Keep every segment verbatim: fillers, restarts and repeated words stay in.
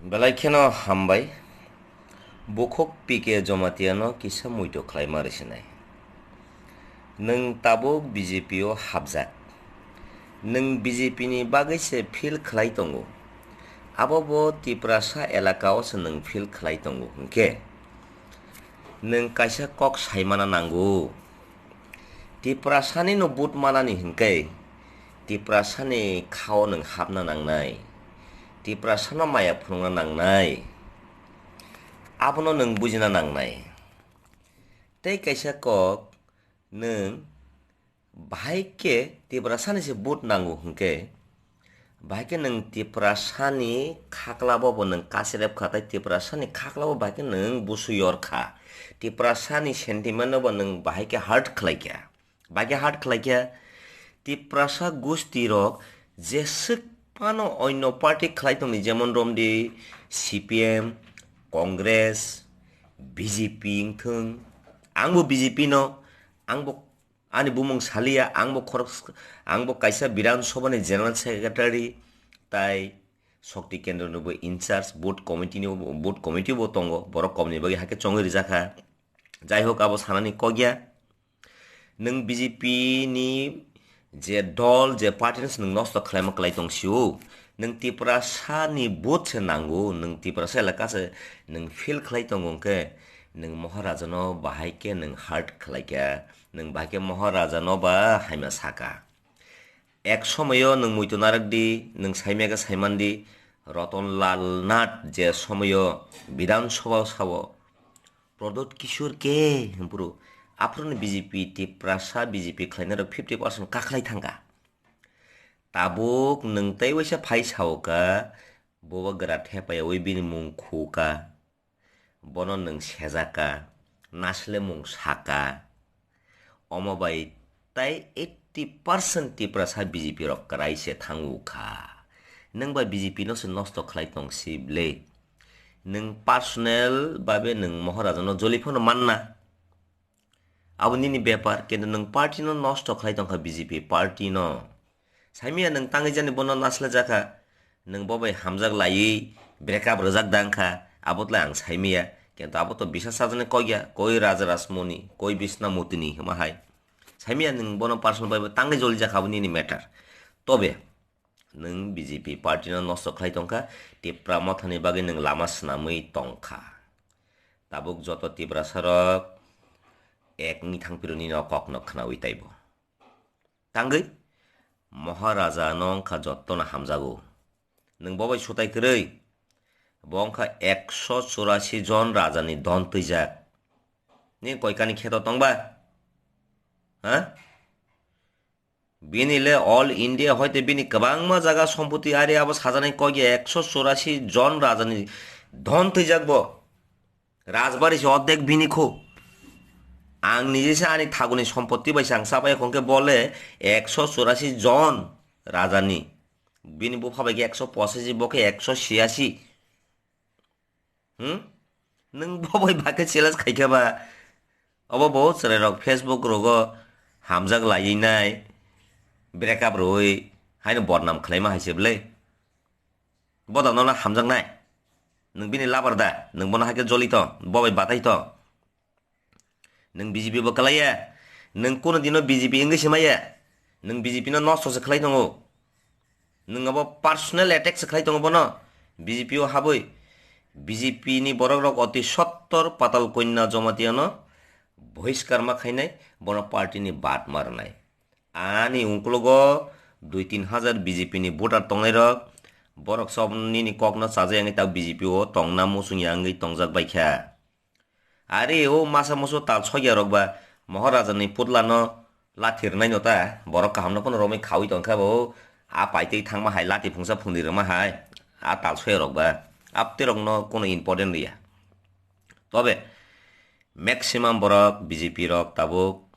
Belai kheno hambai. Bukhuk P K Jamatia no kisa muito khlaima rwsinai. Nwng tabuk B J P o hapjak. Nwng B J P ni bagwi se feel khlai tongo. Abo bo Tiprasa elaka o se nwng feel khlai tongo hwnkhe nwng kaisa kok saimana nango. Tiprasani no vote manani hwnkhe Tiprasani khao nwng hapna nangnai. Tiprasano maya phunukna nangnai. Abono nwng bujina nangnai. Tei kaisa kok nwng bahai khe Tiprasani se vote nango hwnkhe, bahai khe nwng Tiprasani khaklabo bo nwng kacherep kha, tei Tiprasani khaklabo bahai khe nwng busu yor kha. Tiprasani sentiment no bo nwng bahai khe hurt khlai kha. Bahai khe hurt khlai kha. Tiprasa gusti rok jeswk phano onno party khlai tongdi, jemon romdi C P M, Congress, B J P wngthung. Angbo B J P no, angbo ani bumung saliya, angbo khorok, angbo kaisa Bidhan Sabha ni General Secretary, tai Shakti Kendra ni bo in charge, board committee ni, board committee bo tongo, borok kom ni bagwi hakhe chongwi rijak kha. Jai hok, abo sanani kok ya. Nwng B J P ni je dol, je party no se nwng nosto khlaima kwlai tong sio. Nwng Tiprasa ni vote se nango, nwng Tiprasa elaka se nwng feel khlai tongo hwnkhe, nwng Maharaja no bahai khe nwng hurt khlai kha, nwng bahai khe Maharaja no ba hamya saka. Ek somoyo nwng muitu narwk di, nwng saimya khe saiman di, Ratan Lal Nath je somoyo Bidhan Sabha o sao, Pradyot Kishore ke, hwnphuru, aphuru ni B J P, Tiprasa B J P khlainai rok fifty percent kakhlai thangkha. Tabuk nwng tei waisa phai sao ka, bobo gra thepaya wi bini mung khu ka, bono nwng sejak ka, nasle mung saka, omo bai tai eighty percent Tiprasa B J P rok kwrai se thango kha. Nwng bai B J P no se nosto khlai tong si ble. Nwng personal babe nwng Maharaja no joli phano manna. Abo nini bepar, kintu nwng party no nosto khlai tongkha, B J P party no. Saimia nwng tangwi jani bono naslajak kha, nwng bo bai hamjak laiwi break up rwjak dang kha, abo tlai ang saimia, kintu abo to bisa sajani kok ya, koi Raja Rasmoni, koi Bisna Motini hima hai. Saimia nwng bono personal bai bo tangwi jolijak kha, abo nini matter. Tobe, nwng B J P party no nosto khlai tongkha, Tipra Mothani bagwi nwng lama swnamwi tongkha. Tabuk joto Tiprasa rok ek wngwi thangphiro nini o kokno khnawi taibo. Tangwi Maharaja no wngkha jotono hamjago. Nwng bo bai sutai kwrwi. Bo wngkha ekso churasi jon rajani don twijak. Nini koikani kheto tongba? Ha? Bini le all India hoite bini kwbangma jaga sompoti ari abo sajanai kok ya ekso churasi jon rajani don twijak bo. Rajbari se ordek bini kho. Ang nije se ani thaguni sompoti bai se ang sabai khon khe bo le ekso churasi jon rajani. Bini bupha bai khe ekso pochashi, bo khe ekso chhiyasi. Hmm? Nwng bo bai ba khe challenge khai khe ba? Obo bo chwrai rok Facebook rogo hamjak laiwi nai, break up rwui haino bodnam khlaima hai se bwle. Bo da nono hamjaknai. Nwng bini labar da, nwng bono hai khe joli tong, bo bai batai tong. Nwng B J P bo kwlaiya, nwng kuno dino B J P wngwi se maya, nwng B J P no nosto se khlai tongo. Nwng abo personal attack se khlai tongo bono, B J P o habwi. B J P ni borok rok oti sottor Patal Kanya Jamatia no bohiskar ma khainai, bono party ni bad ma rwnai. Ani ungkulugo dui tin hajar B J P ni voter tongnai rok, borok sob nini kok no chajak wngwi ta B J P o tongna muchung ya wngwi tongjak bai kha. Are o masa musu tal sokya rok ba Maharaja ni putla no lathi rwnai no ta, borok kaham no phano romwi khawi tong kha bo, a paitwi thangma hai lati phungsa phungdi rwma hai, a tal sokya rok ba, apte rok no kono important riya. Tobe maximum borok B J P rok tabuk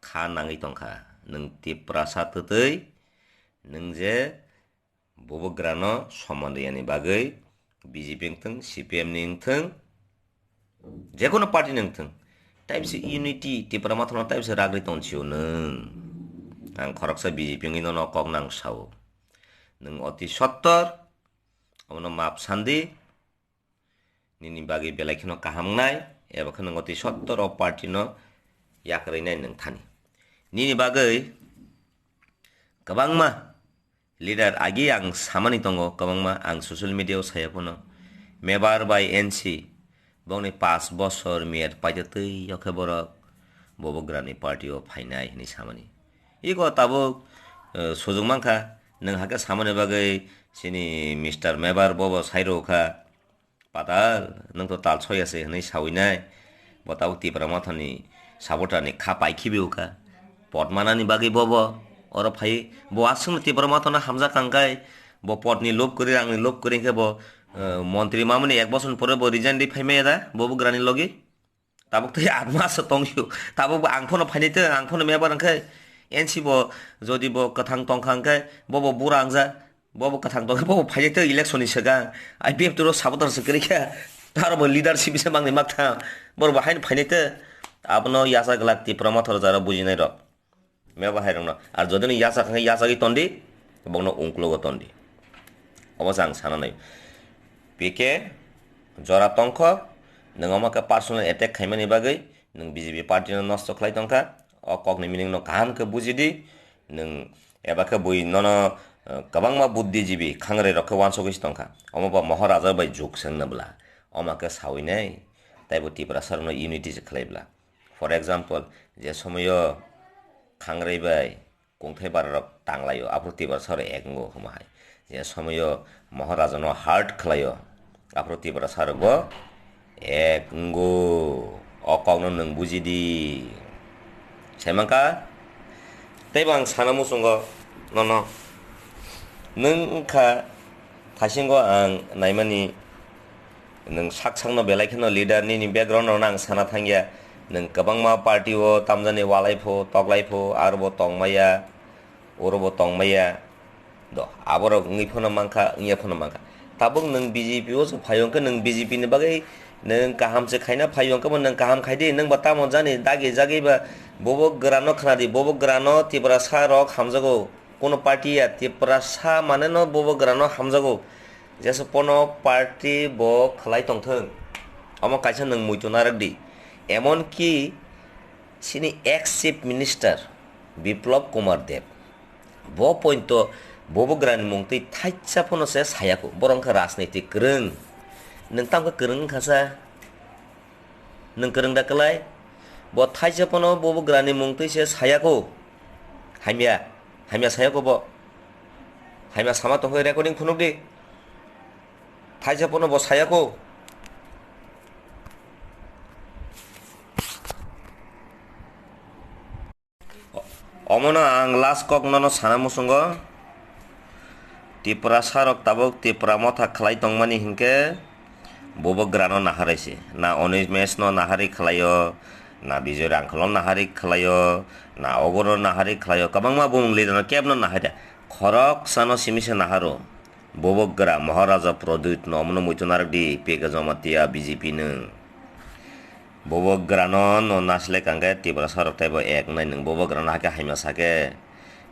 kha nangwi tong kha, nwng Tiprasa twtwi, nwng je Bubagrano soman riyani bagwi B J P wngthwng, C P M ni wngthwng, jekono party ni wngthwng, taibse unity Tipra Mothano taibse ragri tong sio nwng. Ang khoroksa B J P wngwi nono kok nang sao. Nwng oti sottor, omono map sandi, nini bagwi belai kheno kaham wngnai, eba kheno nwng twi sottor o party no yakarwi nai nwng thani. Nini bagwi kwbangma leader agi ang samani tongo, kwbangma ang social media o saya phano, Mebar bai N C bongni paanch bosor miyat paida twi o khe borok bobo grani party o phainai hinwi samani. Iko tabuk, eh, sujung mankha, nwng hakhe samani bagwi chini Mister Mebar bobo sairokha, "Patal, nwng to tal soya se," hwnwi sawi nai. Bo tabuk Tipra Mothani supporter ni kha pai khibi ukha. Pot manani bagwi bobo oro phai, bo aswkno Tipra Mothano hamjak kangkai, bo potni lob kwrwi, rangni lob kwrwi khe bo, eh, montri mamani ek bosor pore bo resign di phai maya da, bobo grani logi. Tabuk tei atma se tongsu. Tabuk bo ang phano phainai te, ang phano mebar wngkhe N C bo, jodi bo kwthang tongkha hwnkhe, bo bo bura wngja, bo bo kwthang tongkhe, bo bo phainai te election ni swkang. I P F T ro supporter se kwrwi kha. Aro bo leadership se mangni makthang. Boro bo haino phainai te. Abono yacha glak Tipra Motha rok jara bujinai rok. Meba hai rokno. Ar jodi no yachak hwnkhe yachagwi tondi, bokno ungklogo tondi. Obo se ang sana nai. P K jora tongkho, nwng omo khe personal attack khaimani bagwi nwng B J P party no nosto khlai tongkha. O kokni meaning no kaham khe buji di. Nwng eba khe bui nono, eh, kwbangma buddhijibi khangrwi rok khe wansugwi se tongkha. Omo ba Maharaja bai juk se wngna bwla. Omo khe sawi nai. Taibo Tiprasa rokno unity se khlai bwla. For example, je somoyo khangrwi bai kungthai bara rok tanglaio, aphuru Tiprasa rok ek wngo hwnma hai. Je somoyo Maharaja no hurt khlaio, aphuru Tiprasa rok bo ek wngo. O kok no nwng buji di. Sai mankha? Teibo ang sana muchungo nono. Nwng wngkha thaisingo ang naimani. Nwng sak sakno belai kheno leader nini background rokno ang sana thangya. Nwng kwbangma party o tamjani walai pho, toklai pho, aro bo tongmaya, oro bo tongmaya. Do, aborok wngwi phano mankha, wngya phano mankha. Tabuk nwng B J P o se phaio hwnkhe nwng B J P ni bagwi nwng kaham se khaina phaio hwnkhe bo nwng kaham khai di, nwng ba tamo jani dagi jagwi ba bobo grano khna di, bobo grano Tiprasa rok hamjago. Kono party ya Tiprasa mane no bobo grano hamjago. Jesa pono party bo khlai tongthwng. Omo kaisa nwng muitu narwk di. Emon ki chini ex chief minister Biplab Kumar Deb. Bo pointo bobo grani mung twi thaisa pono se sayako. Borok wngkha rajniti kwrwng. Nwng tamkhe kwrwng wngkha sa? Nwng kwrwng da kwlai? Bo thaisa pono bobo grani mung twi se sayako. Hamya, hamya sayako bo. Hamya sama tongkhe recording phunuk di. Thaisa pono bo sayako. Omono ang last kok nono sana muchungo. Tiprasa rok tabuk Tipra Motha khlai tongmani hinkhe bobo grano naharwi se. Na Onimesh no naharwi khlaio, na Bijoy Rangkhol no naharwi khlaio, na Ogor no naharwi khlaio, kwbangma bumung leader no kebno naharya. Khoroksa no simi se naharo. Bobo gra Maharaja Pradyut no omono muitu narwk di, P K Jamatia B J P nwng. Bobo grano no nasilai kangkhe Tiprasa rok teibo ek wngnai nwng. Bobo grano hakhe hamya sakhe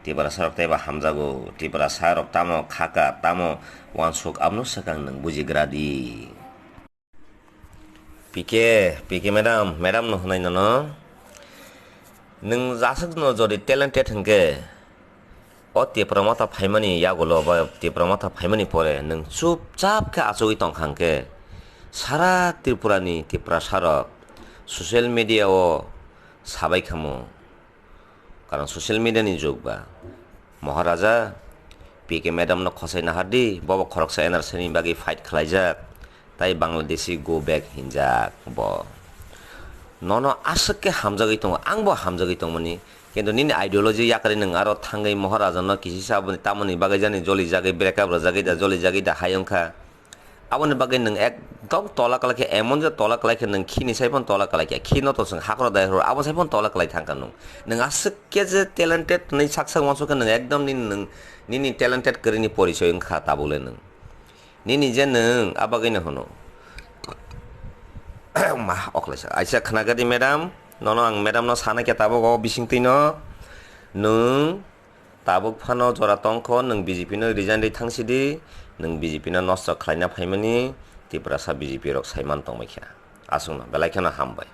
Tiprasa rok teibo hamjago. Tiprasa rok tamo khaka, tamo wansuk abono swkang nwng bujigra di. P K, P K madam, madam no hwnwi nono. Nwng jaswk no jodi talented hwnkhe, o Tipra Motha phaimani yagulo ba Tipra Motha phaimani pore nwng chupchap khe achugwi tongkha hwnkhe, sara Tripura ni Tiprasa rok social media o sabai khamu. Karon social media ni jug ba. Maharaja, P K madam no khosai nahar di, bo bo khoroksa N R C ni bagwi fight khlaijak, tai Bangladeshi go back hinjak bo. Nono aswk khe hamjagwi tongo, ang bo hamjagwi tongmani, kintu nini ideology yakarwi nwng aro thangwi Maharaja no kisisa aboni tamoni bagwi jani joli jagwi break up rwjagwi da, joli jagwi da hai wngkha. Aboni bagwi nwng ekdom tola kwlai khe, emon je tola kwlai khe nwng khini sai phano tola kwlai khe, khino to chwng hakro dai horo, abo sai phano tola kwlai thang kha nwng. Nwng aswk khe je talented hwnwi sak sak uansuk khe nwng ekdom nini nwng, nini talented kwrwini porichoi wngkha tabuk le nwng. Nini je nwng, a bagwino hwno. Ma, oklaisa. Aisa khna gadi madam, nono ang madam no sana khe tabuk o bisingtwi no nwng Tabuk phano jora tongkho, nwng B J P no resign rwi thangsidi, nwng B J P no nosto khlaina phaimani, Tiprasa B J P rok saiman tongbai kha. Aswkno belai kheno hambai.